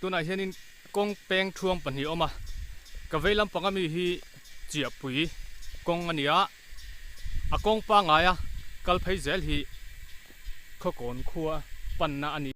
Tunah hianin kawng peng thuang pahnih a awm a, ka vei lampang ami hi Chiahpui kawng a ni a, a kawng pangaia kal phei zel hi Khawkawn khua panna a ni.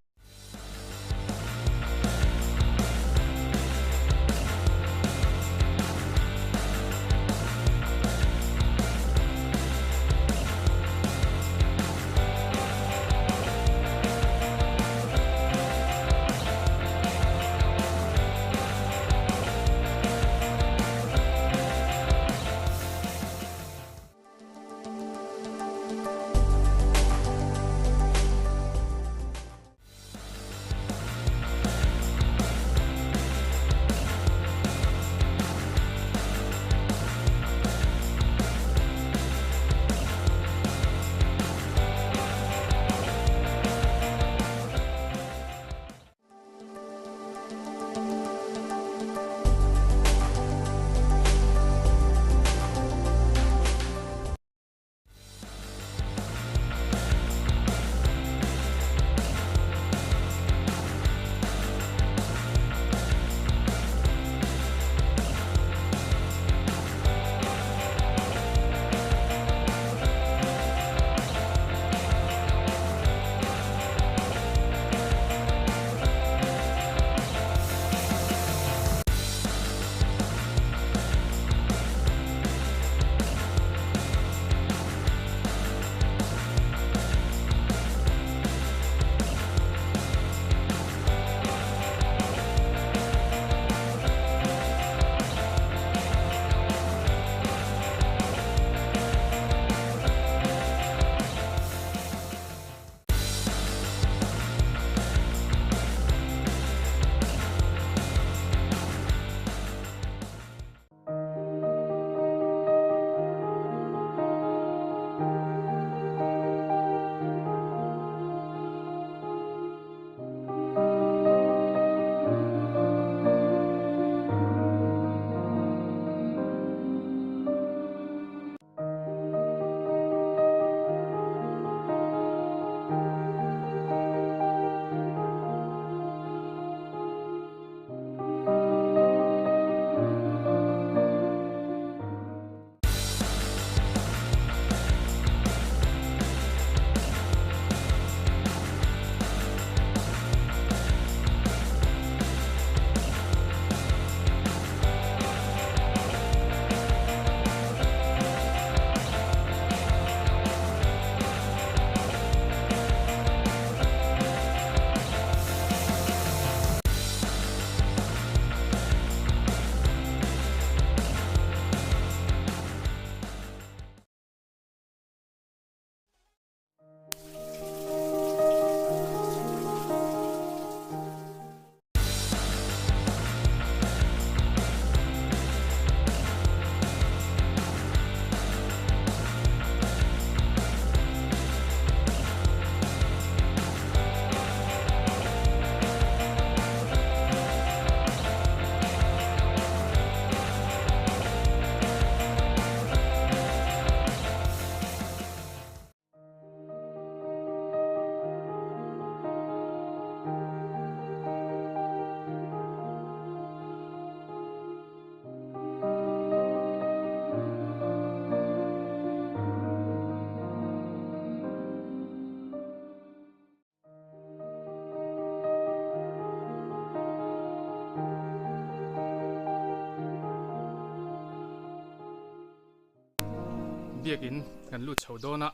Biakin kan lut chho dawn a.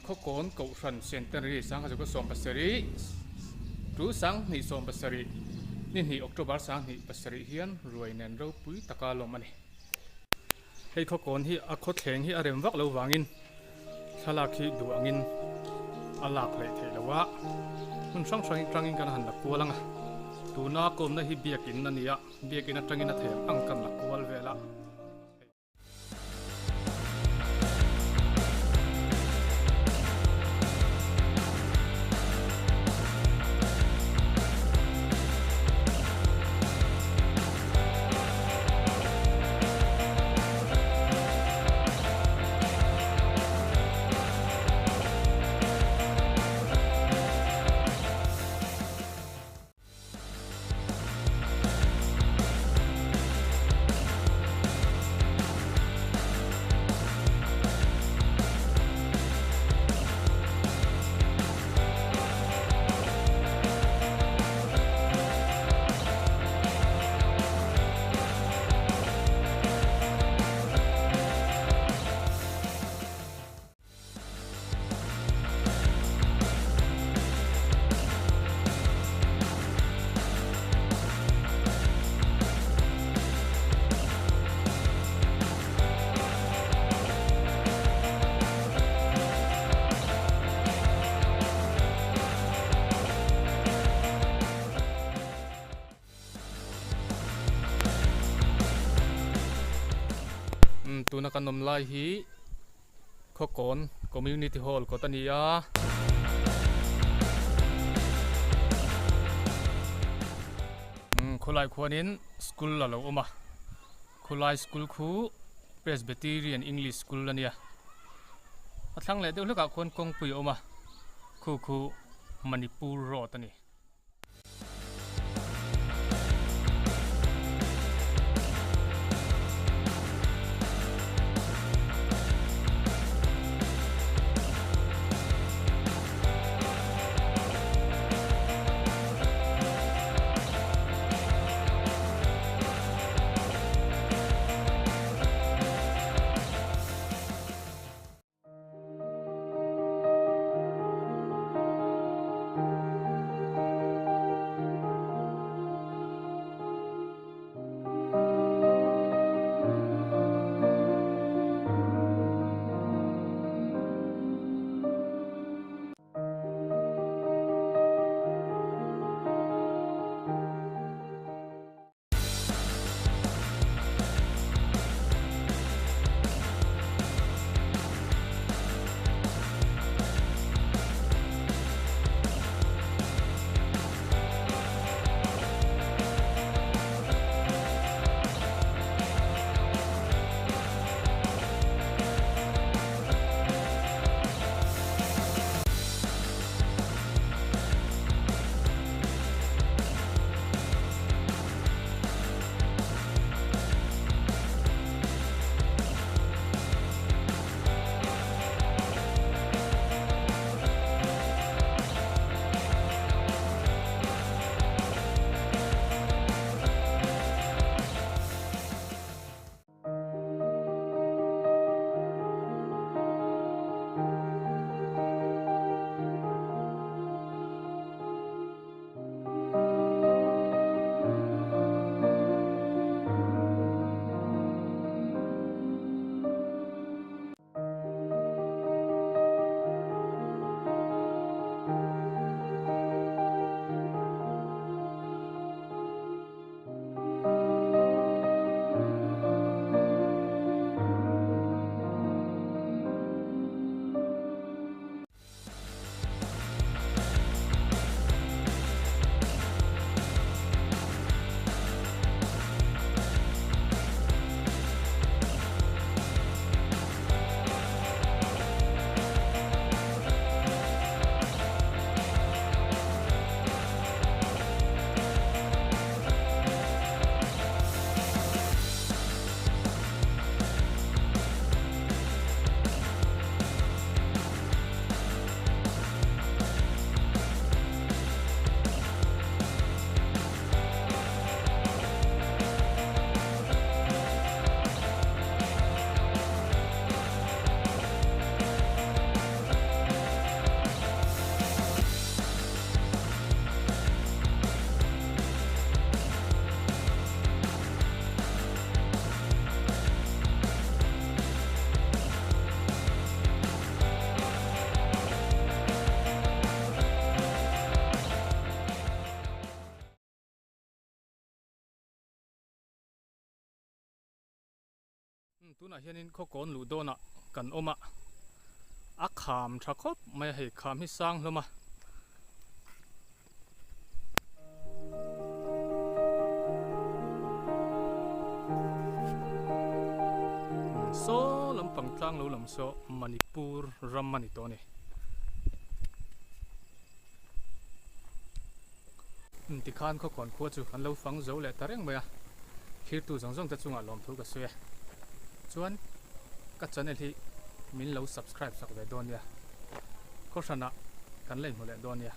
Khawkawn Kohhran Centenary Sanghazuka 17 tu 2017 ni hnih October 2007 hian ruai nen ropui taka lawm a ni. Hei khawkawn hi a khawthleng hi a rem vak lo vangin thlalak hi duh angin a lak leh theih lo a, hmun hrang hrang atangin kan han la kual ang a, tuna kawmna hi biakin a ni a, biakin atangin a thei ang ang kan la kual vel a. Umm tuna kan awm lai hi Khawkawn Community Hall kawt a ni a. Umm khawlai khuanin school a lo awm a, khawlai school khu Presbyterian English School a nia. A thlang leh deuh hlekah khuan kawngpui a awm a, khu khu Manipur Road a ni. Tunah hianin khawkawn luh dawnah kan awm a, a kham tha khawp mai a hei kham hi sang hlawm a. Saw lampang tlang lo lam saw Manipur ram a ni tawh a ni. Tikhan khawkawn khua chu an lo fang zo leh ta reng mai a, thirtu zawng zawng te chungah lawmthu ka sawi a. Chuan ka channel hi min lo subscribe sak ve dawn nia, khawhranah kan la inhmu leh dawn nia.